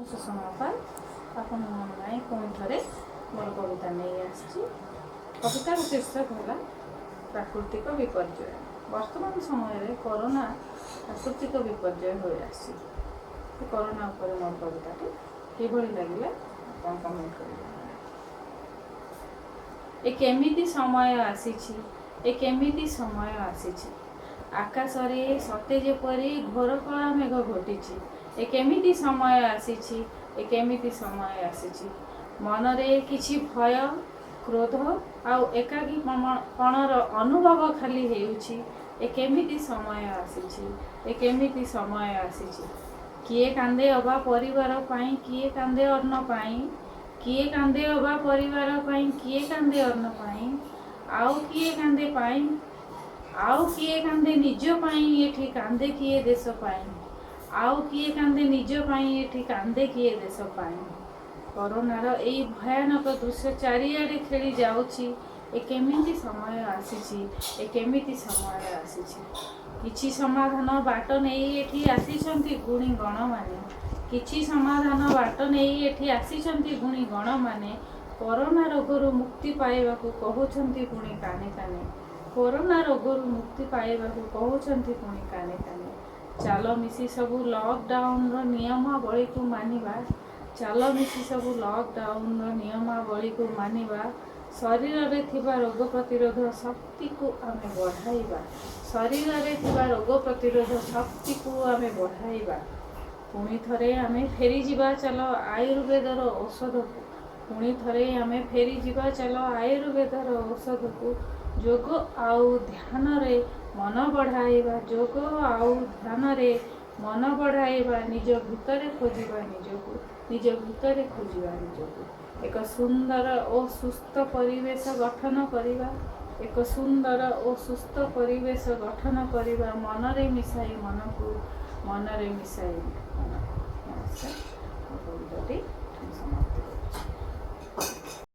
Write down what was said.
ମୁଁ ସୁଷମା ପାଲ ଆପଣମାନଙ୍କ ପାଇଁ ପୁଣି ଥରେ ମୋର କବିତା ନେଇ ଆସିଛି। କବିତାର ଶୀର୍ଷକ ହେଲା ପ୍ରାକୃତିକ ବିପର୍ଯ୍ୟୟ। ବର୍ତ୍ତମାନ ସମୟରେ କରୋନା ପ୍ରାକୃତିକ ବିପର୍ଯ୍ୟୟ ହୋଇ ଆସିଛି। କରୋନା ଉପରେ ମୋର କବିତାଟି କିଭଳି ଲାଗିଲା, ଆପଣ କମେଣ୍ଟ କରିବେ। ଏ କେମିତି ସମୟ ଆସିଛି, ଏ କେମିତି ସମୟ ଆସିଛି, ଆକାଶରେ ସତେ ଯେପରି ଘୋର କଳା ମେଘ ଘୋଟିଛି। ଏ କେମିତି ସମୟ ଆସିଛି, ଏ କେମିତି ସମୟ ଆସିଛି, ମନରେ କିଛି ଭୟ, କ୍ରୋଧ ଆଉ ଏକାକୀପଣର ଅନୁଭବ ଖାଲି ହେଉଛି। ଏ କେମିତି ସମୟ ଆସିଛି, ଏ କେମିତି ସମୟ ଆସିଛି। କିଏ କାନ୍ଦେ ଅବା ପରିବାର ପାଇଁ, କିଏ କାନ୍ଦେ ଅନ୍ନ ପାଇଁ, କିଏ କାନ୍ଦେ ଅବା ପରିବାର ପାଇଁ, କିଏ କାନ୍ଦେ ଅନ୍ନ ପାଇଁ, ଆଉ କିଏ କାନ୍ଦେ ପାଇଁ, ଆଉ କିଏ କାନ୍ଦେ ନିଜ ପାଇଁ, ଏଠି କାନ୍ଦେ କିଏ ଦେଶ ପାଇଁ, ଆଉ କିଏ କାନ୍ଦେ ନିଜ ପାଇଁ, ଏଠି କାନ୍ଦେ କିଏ ଦେଶ ପାଇଁ। କରୋନାର ଏଇ ଭୟାନକ ଦୃଶ୍ୟ ଚାରିଆଡ଼େ ଖେଳି ଯାଉଛି। ଏ କେମିତି ସମୟ ଆସିଛି, ଏ କେମିତି ସମୟ ଆସିଛି। କିଛି ସମାଧାନ ବାଟ ନେଇ ଏଠି ଆସିଛନ୍ତି ଗୁଣୀ ଗଣମାନେ, କିଛି ସମାଧାନ ବାଟ ନେଇ ଏଠି ଆସିଛନ୍ତି ଗୁଣୀ ଗଣମାନେ। କରୋନା ରୋଗରୁ ମୁକ୍ତି ପାଇବାକୁ କହୁଛନ୍ତି ପୁଣି କାନେ କାନେ, କରୋନା ରୋଗରୁ ମୁକ୍ତି ପାଇବାକୁ କହୁଛନ୍ତି ପୁଣି କାନେ କାନେ। ଚାଲ ମିଶି ସବୁ ଲକଡାଉନର ନିୟମାବଳୀକୁ ମାନିବା, ଚାଲ ମିଶି ସବୁ ଲକଡାଉନର ନିୟମାବଳୀକୁ ମାନିବା। ଶରୀରରେ ଥିବା ରୋଗ ପ୍ରତିରୋଧ ଶକ୍ତିକୁ ଆମେ ବଢ଼ାଇବା, ଶରୀରରେ ଥିବା ରୋଗ ପ୍ରତିରୋଧ ଶକ୍ତିକୁ ଆମେ ବଢ଼ାଇବା। ପୁଣି ଥରେ ଆମେ ଫେରିଯିବା ଚାଲ ଆୟୁର୍ବେଦର ଔଷଧକୁ, ପୁଣି ଥରେ ଆମେ ଫେରିଯିବା ଚାଲ ଆୟୁର୍ବେଦର ଔଷଧକୁ। ଯୋଗ ଆଉ ଧ୍ୟାନରେ ମନ ବଢ଼ାଇବା, ଯୋଗ ଆଉ ଧ୍ୟାନରେ ମନ ବଢ଼ାଇବା। ନିଜ ଭିତରେ ଖୋଜିବା ନିଜକୁ, ନିଜ ଭିତରେ ଖୋଜିବା ନିଜକୁ। ଏକ ସୁନ୍ଦର ଓ ସୁସ୍ଥ ପରିବେଶ ଗଠନ କରିବା, ଏକ ସୁନ୍ଦର ଓ ସୁସ୍ଥ ପରିବେଶ ଗଠନ କରିବା। ମନରେ ମିଶାଇ ମନକୁ, ମନରେ ମିଶାଇ ମନକୁ।